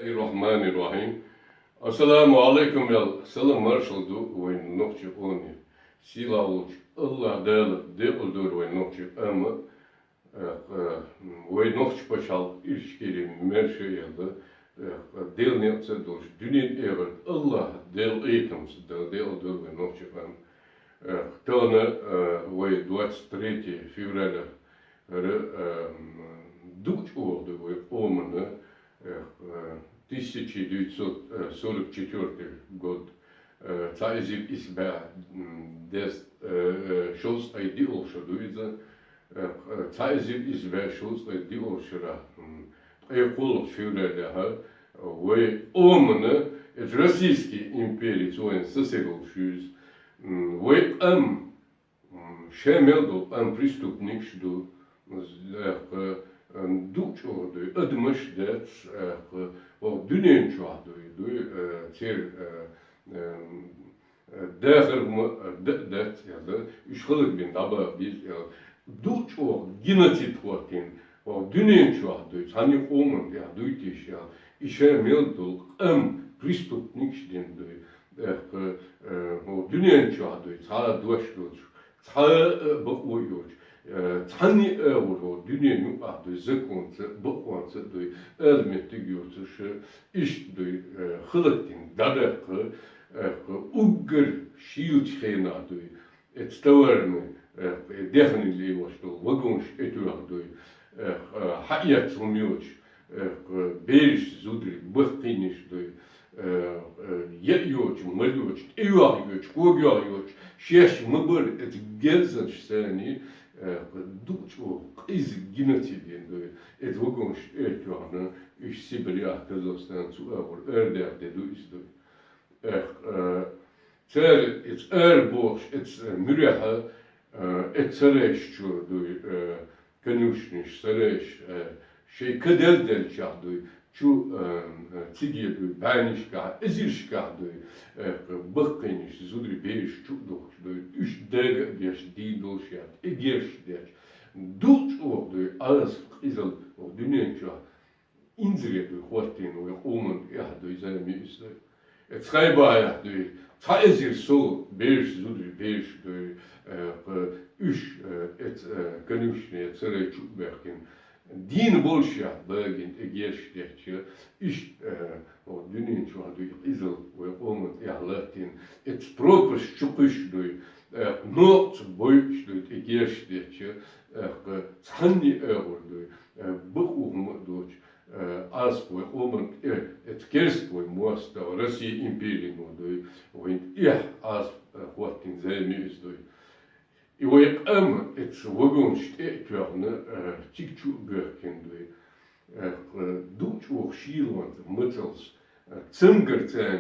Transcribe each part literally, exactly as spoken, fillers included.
Бисмиллахир-рахманир-рахим. Ассаламу алейкум, ял салам маршал ду вайн нохчи къоме. Сила волча Аллахь Дала декъал дойла вайн нохчи къома. Э, э, вай нохча пачхьалкх Ичкери маьрша а яьлла, э, Даьла некъаца а долаш, дуьнен тӀа эгӀар Аллахь Даьла къахетамца Дала декъал дойла вай нохча къома. Э, тахан, э, вай двадцать третье февраля, ра, э, м, дукха чӀоагӀа ду вай къомана, э, э, тысяча девятьсот сорок четвёртый год, э, цхьа эзар исс бӀаь, м, дезткъ, э, э, шовзткъеи диъолча шера ду из, э, э, цхьа эзар исс бӀаь шовзткъеи диъолча шера, м, ткъе кхоалагӀча февралехьа, вай къомана, э, Российски империца вайна сесаг волаш ю из, м, вай къам, м, шоай мел дола къам преступникаш ду, э, э, дукха чӀоагӀа ду, адамаш дац, э, э, дуьнен чухь ду, ду, э, цер, э, э, э, дахар ма, э, да, дац, яла, уьш хӀалакбина дӀабаха беза, яла. Дукха чӀоагӀа геноцид хӀоттийна, дуьнен чухь ду, цхьанне къоман тӀехь дуй теш, яла. И шоай мел дола къам преступникаш дина ду. Э, э, дуьнен чухь ду, цхьа дош доцуш, цхьа а бакъо йоцуш, э, цхьанне а агӀор дуьнен юкъахь ду, законца а, бакъонца а ду, ала меттиг йоцуш, иштта ду, э, хӀалакдина дӀадаккха, э, уггар шийлача хенахь ду, эца товарни, э, дехнил лелаш долу вагонаш тӀетоьхна ду, э, э, хьаэцна хӀума йоцуш, э, э, бераш, зударий баккхийнаш ду, э, э, яа йоцуш, мала йоцуш, тӀейоьхна йоцуш, когайоьхна йоцуш, шаьш ма-барра эца герзашца санна, э, дукха чӀоагӀа къиза геноцид йина ду, эца вагонаш тӀетоьхна, уьш Сибрехь, Казахстан, цу агӀор арадаьхна де ду иза ду. Эх, э, цара эца арабохуш, эца муьрехьа, э, эца сарайш чу дуй, э, конюшнеш, сарайш, э, шайн ка делла-деллачохь дуй, чу, э, э, цига дуй, бӀаьннашкахь, эзаршкахь дуй, э, баккхийнаш, зударий бераш чу а духкуш дуй, уьш дага а деш, дийна долуш яц, эгерш деш. Дукха чӀоагӀа дуй, Ӏазап, къизалла дуьнен чохь инзаре дуй хӀоттийна вай къоман тӀехь дуй, зама йиъса дуй. Эца Хайбахехь дуй, цхьа эзар сов бераш, зударий бераш дуй, э, кху-, уьш, э, эца, э, конюшне, сарай чу а баьхкина, дийна болуш яц, багина тӀе герш детташ, иштта, э, дуьнен чохь дуй, къизалла вай къоман тӀехь латтийна, эца пропасть чу кхуьссуш дуй, э, нохчаца бойуш дуй, тӀе герш детташ, э, кху-, цхьанне а агӀор дуй, э, бакъо хӀума а доцуш, э, Ӏазап вай къоман тӀе, эца керста вай мостагӀа, Россия империно дуй, вайна тӀехь Ӏазап, э, хӀоттийна зама йиъса дуй. И вай къам эца вагонаш тӀе а тоьхна, э, цига чу а баьхкина дуй. Э, дукха чӀоагӀа шийлонца, мацаллас, э, цамгарца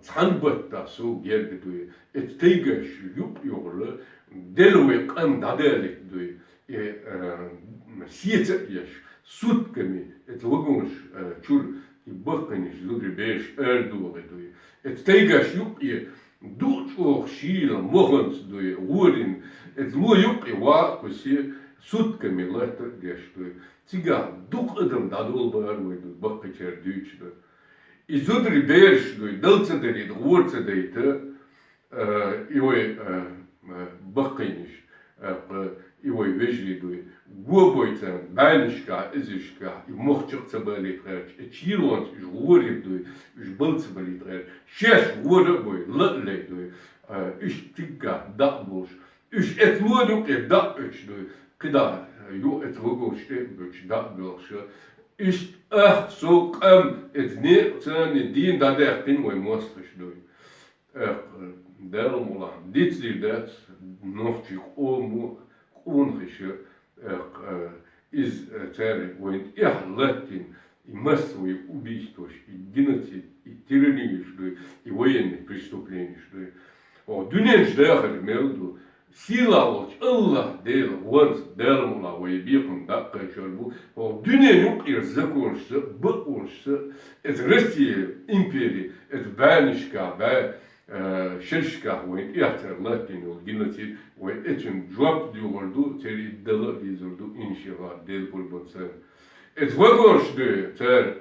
цхьана баттахь сов герга дуй. Эца тайгаш юкъ-юкъара делла вай къам дӀадалийта дуй. И, э, сеца а еш, сутками эца вагонаш, э, чуьра и баккхийнаш, зударий бераш арадохий дуй. Эца тайгаш юкъе дукха чӀоагӀа шийла моханца дуй, гӀорина, эца ло юкъе ваха а кхуьссий, сутками латта а деш дуй. Цигахь дукха адам дӀадолабар вай дуй, баккхийчара дуьйцуш дуй. И зударий бераш дуй, дала ца далийта, гӀора ца дайта, э, и вай, э, э, баккхийнаш, э, кху-, и вай вежарий дуй, го бой царна, бӀаьннашкахь, эзаршкахь, и мохчакх ца балийта гӀерташ, и чийронца уьш гӀорийта дуй, уьш бала ца балийта гӀерташ, шаьш гӀора а бой, ла а лай дуй, э, уьш циггахь дӀа а болуш, уьш эца ло юкъе дӀа а оьцуш дуй, кхидӀа, э, юха эца вагонаш тӀе а боьлхуш, дӀа а боьлхуш, иштта ах, сов, къам эца некъаца дийна дӀадаьккхина вай мостагӀаш дуй. Эх, Дала мукъ лахь, дицдийр дац нохчий къомо, къонахаша, эх, э, иза, э, цара вайна тӀехь латтийна, и массовый убийстваш, и геноцид, и терроризмаш дуй, и военный преступленеш дуй. О, дуьненчу дахар мел ду, сийлахь волчу Аллахь Дела гӀонца, Дала мукъ лахь, вай бекхам дӀа а кхайкхор бу, хӀокху дуьненан юкъара законашца, бакъонашца, эца Россия импери, эца бӀаьннашкахь, бӀаь, э, шерашкахь вайна тӀехь цара латтийна йолу геноцид, вай эцуьнан жоп доьхур ду, церан и дала а дезар ду, иншаллахь, Делан пурбанца. Эца вагонаш дуй цара,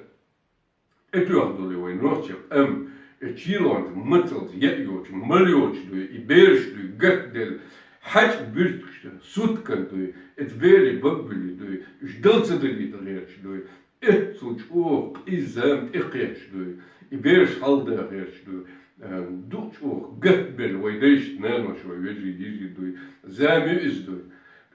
Ма тоьхна долу вай нохчийн къам, и чийлонца, мацалца яа йоцуш, мала йоцуш дуй, и бераш дуй, гатделла, хьаьчкъа буьртигаш, суткан дуй, эца берийн баббуьллий дуй, уьш дала ца далийта гӀерташ дуй, эццул чӀогӀа къиза зама тӀекхеташ дуй, и бераш хьалда гӀерташ дуй, э, дукха чӀогӀа гатбелла вай дайшта нанош, вай вежарий, йижарий дуй, зама ю иза дуй.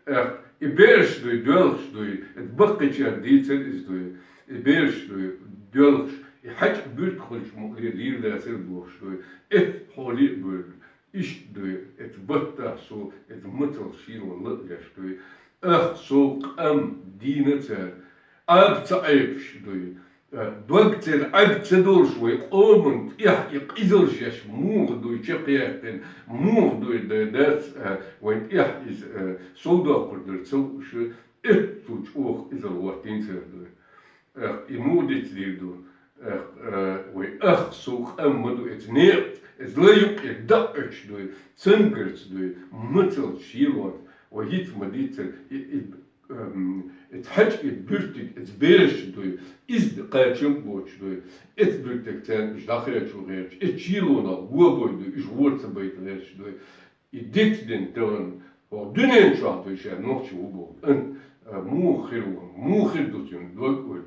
Эх, и бераш дуй, доьлхуш дуй, эца баккхийчара дийцар иза дуй, и бераш дуй, доьлхуш, и хьаьчкъа буьртиг хуьлуш мукъале лийр дацара бохуш дуй, эца хьоле а бевлла, иштта дуй, эца баттахь со, эца мацалла шийлонна лакъеш дуй, ах, со къам дийна цара, Ӏаба ца Ӏепаш дуй, э, дог церан Ӏаьб ца долуш вай къоман тӀехь и къизалш еш муха дуй чекхъяьккхина, муха дуй дай дац, э, вайн тӀехь иза, э, совдоккхур дара ца лууш, эццул чӀогӀа къизалла хӀоттийна цара дуй. Эх, и муха дицдийр ду? Эх, э, вай ах, со къам ма ду эца некъаца, эца лай юккъе дакъа Ӏуьттуш дуй, цамгарца дуй, мацалла шийлонца, вай хӀинца ма дийццара, и, и, эм, эца хьаьчкъа буьртиг, эца бераш дуй, иза кхачам а боцуш дуй, эца буьртиг царна уьш дӀакхачо гӀерташ, эца чийлонах го бой дуй, уьш гӀора ца байта гӀерташ дуй. И дицдина тахана, хӀокху дуьнен чохь дуй ша нохчи ву боху кӀант, а, муха хир ву, муха хир ду цуьнан дог, уьлла.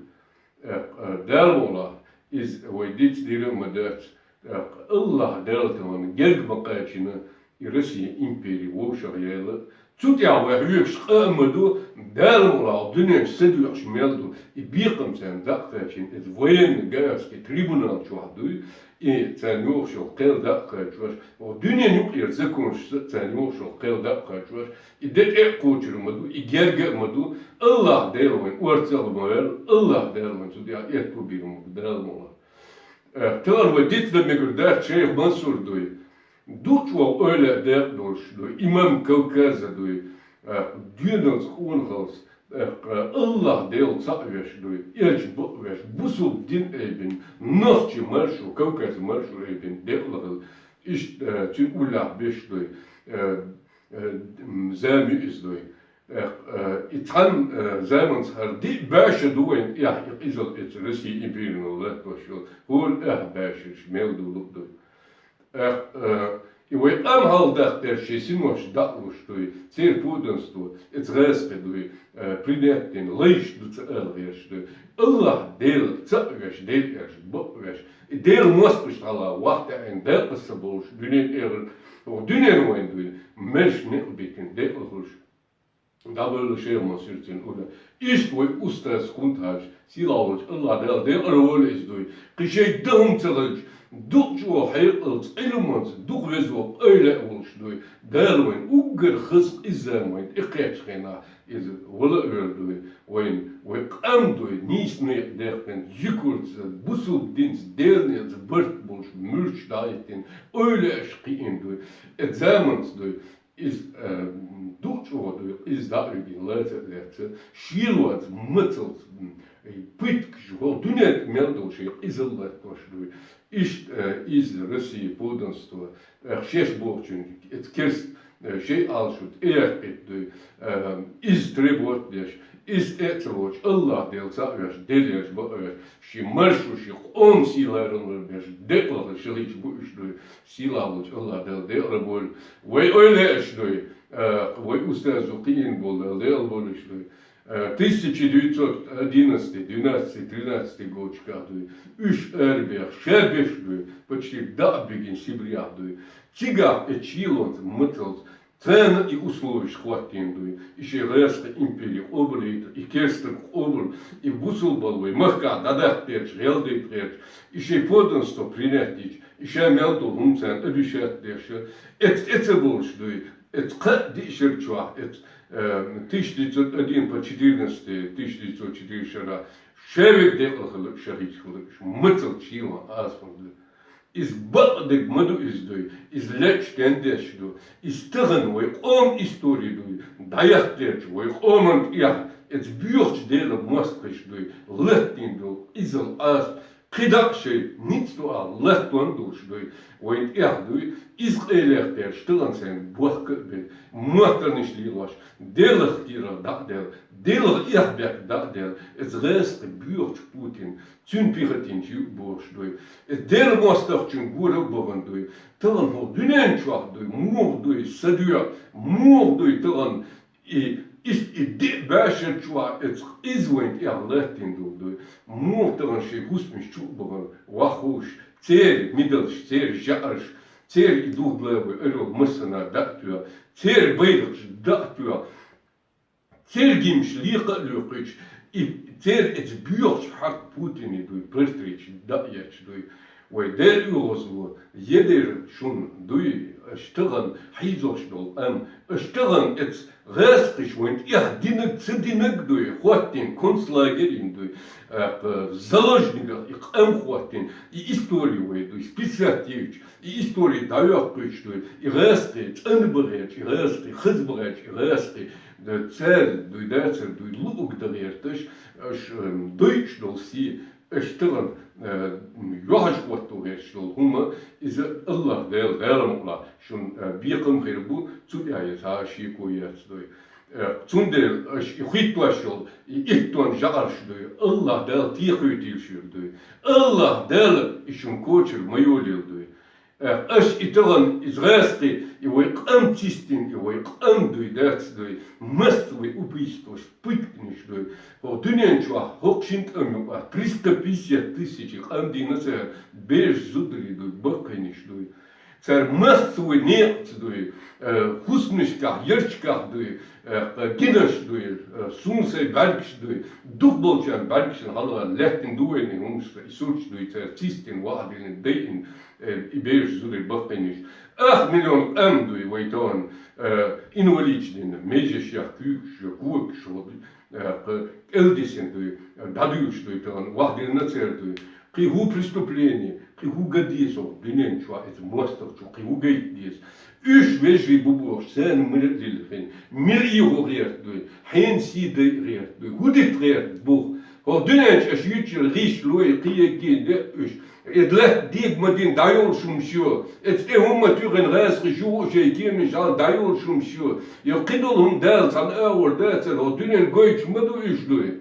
Э, э, Дала мукъалахь, иза вай дицдийр а ма дац, э, АллахӀ Дала тахана герга ма кхачийна и Россин импери вовшах яйла. Цу тӀехь вай хьоьгуш къа а ма ду, Дала мукъалахь, дуьнен чу са доьхуш мел ду, и бекхам царна дӀа а кхачийна, иза военный гаагский трибунал чохь дуй, и царна йогӀуш йолу кхел дӀа а кхачош, хӀокху дуьнен юкъера законашца а царна йогӀуш йолу кхел дӀа а кхачош, и де тӀе а кхочур ма ду, и герга а ма ду, АллахӀ Дела вайн орцах а ма ваьлла, АллахӀ Дела вайн цу тӀехь аьтто бийр ма бу, Дала мукъалахь. Э, тахана вай дицдан мегар дац, шайх Мансур дуй, дукха чӀогӀа эвлаяъ декъа долуш дуй, имам Кавказа дуй, э, доьналца къонахаллица, э, АллахӀ Дела цхьаъ веш дуй, элча бакъ веш, бусулба дин айбина, нохчи маршо, Кавказа маршо айбина, декъала хила. Иштта, э, цуьнан уллехь беш дуй, э, э, м, зама ю иза дуй. Э, э, и цхьана, э, заманца хӀара диъ баьша ду вайн тӀехь и къизалла эца Россин империно латтош йолу, хӀора ах баьшераш мел ду луъ дуй. Эх, э, и вай къам хьалдаккха дерш шайн синош дӀа а луш дуй, церан подданство, эца гӀазкхи дуй, э, принять дина, лайш ду ца ала гӀерташ дуй. АллахӀ Дела цхьаъ веш, Дела аьлча бакъ веш, и Делан мостагӀаш хьала вахтаьӀина, декъаза ца болуш, дуьнен тӀера, дуьнен вайн дуй, маьрша некъ битина, декъала хуьлуш. ДӀабевлла шайх Мансур, цуьнан уллехь. Иштта вай устаз Хунтхьажа, сийлахь волчу АллахӀ Дала декъала войла иза дуй. Кхин шайн дан хӀума ца хилча, дукха чӀогӀа хьекъалца, Ӏилманца, дукха веза, эвлаяъ волуш дуй. Дала вайн уггар хаза къиза зама вайн тӀекхаьччу хенахь, иза вала а вер дуй. Вайн, вай къам дуй, нийса некъа даьккхина, зуькарца, бусулба динца, Делан некъаца барт болуш, муьрташ дӀахӀиттина, эвлаяаш кхиийна дуй. Эца заманца дуй. Иза, э, дукха чӀогӀа дуй, иза дӀа а вигина, лаца а лаьцна, шелонца, мацаллица, м, пыткаш, хӀокху дуьненна мел долу шайн къизалла латтош дуй. Иштта, э, иза Россия подданство, э, шаьш бохучун, эца керст, э, шайн Ӏалашо тӀеяьккхийта дуй, э, иза требовать деш, иза тӀе а ца воцуш, АллахӀ Дела цхьаъ веш, Дела аьлча бакъ веш, шен маршо, шен къоман сий-ларам ларбеш, декъала шалхийча бу уьш дуй. Сийлахь волчу АллахӀ Дала декъала бойла. Вай эвлаяаш дуй, э, вай устазо кхиийна болу Дала декъала бойла уьш дуй. Э, тысяча девятьсот одиннадцатый, двенадцатый, тринадцатый годашкахь дуй. Уьш арабеха, ша беш дуй, почти дӀа а бигина Сибрехь дуй. Цигахь эца шелонца, мацаллица, царна и условиш хӀоттийна дуй. И шайн гӀазкхи импери къобалйийта, и керстанаш къобал, и бусулба вай махкахь дӀадаккха гӀерташ, гӀелдайта гӀерташ, и шайн подданство принять дича, и ша мел долу хӀума царна обещать деш, эца тӀе ца болуш дуй, эца кхаа-диъ шар чохь, эца, э, тысяча девятьсот один по четырнадцатый, тысяча девятьсот четыре шарахь, ша верг декъала хила, ша хӀиттина хила, мацалла шелонца Ӏазапана дуй. Иза бакъдерг ма ду иза дуй, иза лечу тендеш ду, иза тахана вай къоман истори дуй, дӀаяккха гӀерташ вай къоман тӀехь, эца боьхачу Делан мостагӀаш дуй, латтийна долу къизалла Ӏазап, кхидӀа а шоай ницкъ ду а латтон долуш дуй, вайн тӀехь дуй, иза къайлех дерш тахана сайн бохка а бен, моттарнаш лелош, Делах кийрара дӀа а дел, Делах эхь бехк дӀа а дел, иза гӀазкхи боьхачу Путин, цуьнан пехотинчий а бохуш дуй. Иза Делан мостагӀчун гора а бахана дуй. Тахана хӀокху дуьнен чохь дуй, муха дуй, са доьӀа, муха дуй тахана, и, и, и диъ баьшар чохь эцу иза вайн тӀехь латтийна долу дуй. Муха тахана шайн хӀусамаш чу а бахана, вахуш, церан мидалш, церан жаӀарш, церан и дугӀдала вай ойла йолу массанхьа дӀа а тоьхна, церан байракхаш дӀа а тоьхна, церан гимнаш лакха а лоькхуьйтуш, и церан эцу боьхачу хьакъ Путине дуй, портреташ дӀа а етташ дуй. Вай Дела оьгӀазло, едира шуна дуй, аша тахана хьийзош долу къам, аша тахана эцу гӀазкхаша вайн тӀехь динарг, ца динарг дуй, хӀоттийна концлагерийн дуй, а, заложниках и къам хӀоттийна, и истори вай дуй, списать йийцуш, и истори дӀайоккхуьйтуш дуй, и гӀазкхий цӀанбан гӀерташ, и гӀазкхий хазбан гӀерташ, и гӀазкхий, да, церан дуй, дацара дуй, луъург дан гӀерташ, аша, м, дойуш долу сий, аша тахана, э, йохьаш хӀотто гӀерташ долу хӀума, иза АллахӀ Дела, Дала мукъалахь, шуна, э, бекхам хир бу, цу тӀехь я цхьа а шеко яц дуй. Э, цундела аша и хӀиттош йолу, и иттон жаӀарш дуй, АллахӀ Дала тӀекхуьйтийла шуьга дуй. АллахӀ Дала и шуна кочара ма йолийла дуй. Э, аша и тахана, иза гӀазкхий, и вай къам чистина, и вай къам дуй, дац дуй, массо вай убийстваш, пытканаш дуй. ХӀокху дуьнен чохь хӀокху шина тӀам юкъахь триста пятьдесят тысяч къам дийна цара, бераш, зударий дуй, баккхийнаш дуй. Цара массо вай некъаца дуй, э, хӀусамашкахь, ярташкахь дуй, э, гинарш дуй, э, суна сайн бӀаьргаш дуй, дукхахболчарна бӀаьргашна хьалха лаьттина ду вайна и хӀуманаш, и сурташ дуй, цара чистина, вахдина, дайина, э, и бераш, зударий, баккхийнаш. Ах миллион къам дуй вай тахана, э, инвалидаш дина, межашех, куьйгашех, когашех, э, кху кӀелдисина дуй, дӀадуьйлуш дуй тахана, вахдина церан дуй. Кхин хӀун преступление, кхин хӀун ган деза хӀокху дуьнен чохь эцу мостагӀчун, кхин хӀун гайта деза? Уьш вежарий бу бохуш, царна мила а лилхина, мила ийгӀа гӀерта дуй, хьенан сий дайа гӀерта дуй, хӀун дита гӀерта бу? ХӀокху дуьнен чу аша юьйцуш йолу гӀишлой, кхин еггина де а уьш, и латта дега ма дина дӀайолуш хӀумаш ю, эцу тӀе хӀума туьйхина гӀазкхаша юха шайн кеманаш хьалха дӀайолуш хӀумаш ю, я кхидолу хӀума Дала цхьана агӀор дацара, хӀокху дуьнен гойтуш ма ду уьш дуй.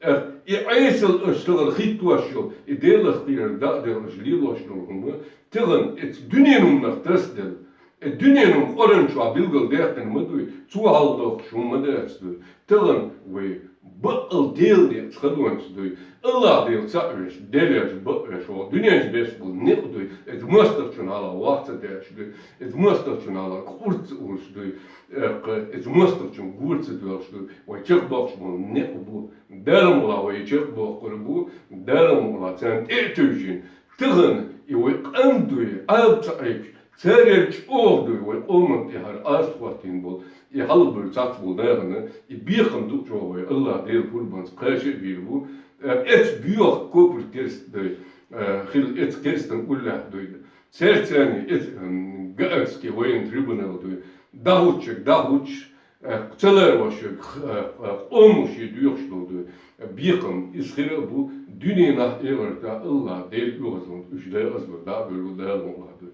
Э, и Ӏесалла аша тахана хӀиттош йолу, и Делах кхерар дӀа а делла аша лелош долу хӀума, тахана эцу дуьненан хӀуманах тасаделла, и дуьненан хӀума Къуръан чохь билгалдаьккхина ма дуй, цо хьалхадоккхуш хӀума ма дац дуй. Тахана вай баккъал Делан некъаца хадонца дуй. АллахӀ Дела цхьаъ веш, Делаца бакъ веш, хӀокху дуьнен чу беш болу некъ дуй, эцу мостагӀчун хьалха ваха ца тешаш дуй, эцу мостагӀчун хьалха кӀур ца уллуш дуй, э, кху, эцу мостагӀчун гора ца доьлхуш дуй, вай чекхбоккхуш болу некъ бу. Дала мукъалахь вай чекхбоккхур бу, Дала мукъалахь царна тӀе а тевжина. Тахана и вай къам дуй, Ӏаба ца Ӏийча, церан чӀогӀа дуй вай къоман тӀехьара астахӀоттийна болу, и хьалхабевлла цхьацца болу нахана, и бекхам ду чӀогӀа вай, АллахӀ Дела пурбанца кхача а бийр бу, э, эцу боьха копр керста дуй, э, хила эцу керстан уллехь дуй. Церца царна эцу, м, Гаагский военный трибунал дуй, дӀахӀуттуш, дӀахӀуттуш, Э, ца ларвеш верг, э, э, къомо шен доьхуш долу дуй. Э, бекхам, иза хир а бу, дуьненахь а, эхартахь а АллахӀ Дела оьгӀазлонца уьш декъазло дӀа а бевлла Дала мукъалахь дуй.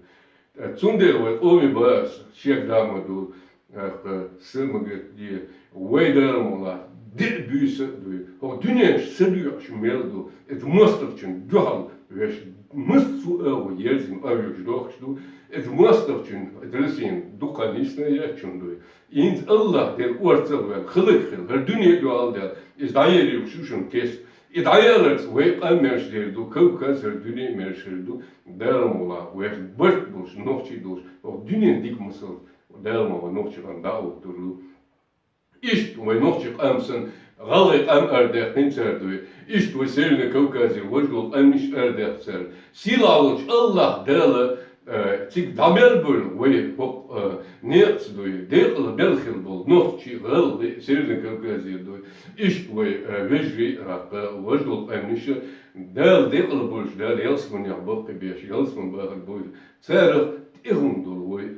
Э, цундела вай къоме база шек дама ду, э, кху са ма гатде, вай Дала мукъалахь, диъ буьйса а дуй. ХӀокху дуьнен чу са доьӀуш мел ду, эцу мостагӀчун дуьхьал веш, массо а агӀо ерзина къа вуьйш дохуш ду, эцу мостагӀчун, эцу Россин дукха нийсна еттачун дуй. ХӀинца АллахӀ Дела орцах а ваьлла, хиларг хилла, хӀара дуьне а дуьхьал даьлла, иза дӀаерзош ю шуна кеста. И дӀаяларца вай къам мерш дер ду, Кавказ, хӀара дуьне а мерш хир ду, Дала мукъалахь, вайх барт болуш, нохчий долуш, хӀокху дуьненан дика масал, Дала мукъалахь, нохчийн къам дӀа а хӀуттур ду. Иштта вай нохчийн къам санна, гӀалгӀайн къам арадаьккхина цара дуй. Иштта вай Северный Кавказера важа долу къаьмнаш арадаьккхина цара. Сийлахь волчу АллахӀ Дала, э, цига дӀабелла болу вай хӀокху, э, некъаца дуй, декъала белла хилла болу нохчий, гӀалгӀай Северный Кавказера дуй. Иштта вай, э, вежарий, э, важа долу къаьмнаш, Дала декъала болуш, Дала ялсаманех баккхийбеш, ялсаман бахар буй. Царах тӀехула долу вай.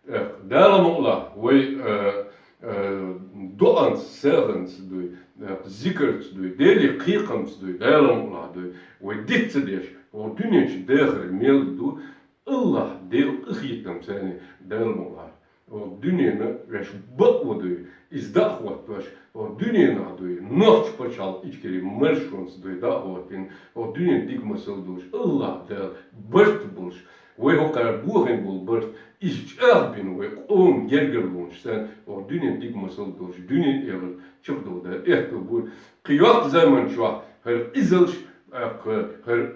Эх, Дала мукъалахь, вай, э, э, доӀанца, сагӀанца дуй, э, зикарца дуй, Деле кхайкхамца дуй, Дала мукъалахь дуй, вай диц ца деш, О, дуьнен чу дахар мел ду, Аллахь Дела къахетам царна, Дала мукъ лахь. О, дуьненна ваьш бакъо дуй, иза дӀа а хӀоттош, о, дуьненахь дуй, нохчийн пачхьалкх Ичкери маршонца дуй дӀа а хӀоттийна, о, дуьненна дика масал долуш, Аллахь Дала барт болуш, вай хӀокхара бохийна болу барт, иза чӀагӀбина вай къоман гергарлонаш санна, о, дуьненна дика масал долуш, дуьненан эгӀар чекхдовла Дала аьтто бу. Кхин йоккха заман чохь хӀара къизалш, тӀаккха хӀара,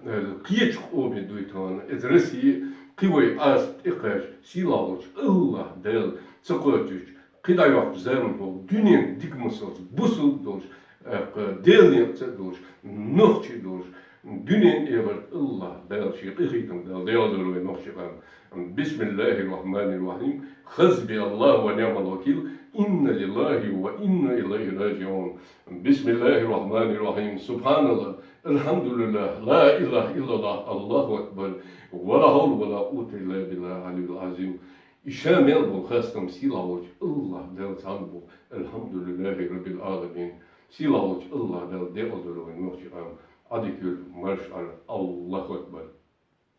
хӀара кхечу къоме дуй тахана, иза Россия, кхин вай Ӏаса тӀекхача, сийлахь волчу Аллахь Дала ца кхочуьйтуш, кхин дӀайоккхучу заманахь дуьненна дика масалца бусалба долуш, тӀаккха Делан некъаца а долуш, нохчий долуш, дуьненан эгӀарт Аллахь Дала шен къахетам Дала дегӀ лур вай нохчийн къам. بسم الله الرحمن الرحيم. حسبي الله ونعم الوكيل. إنا لله وإنا إليه راجعون. بسم الله الرحمن الرحيم. سبحان الله. الحمد لله. لا إله إلا الله. الله أكبر. ولا حول ولا قوة إلا بالله العلي العظيم. И ша мел болу хастам сийлахь волчу Аллахь Дала цхьанна бу. الحمد لله رب العالمين. Сийлахь волчу Аллахь Дала декъал долу вайн нохчийн къам. Ӏадика йойла, марша Ӏойла. Аллаху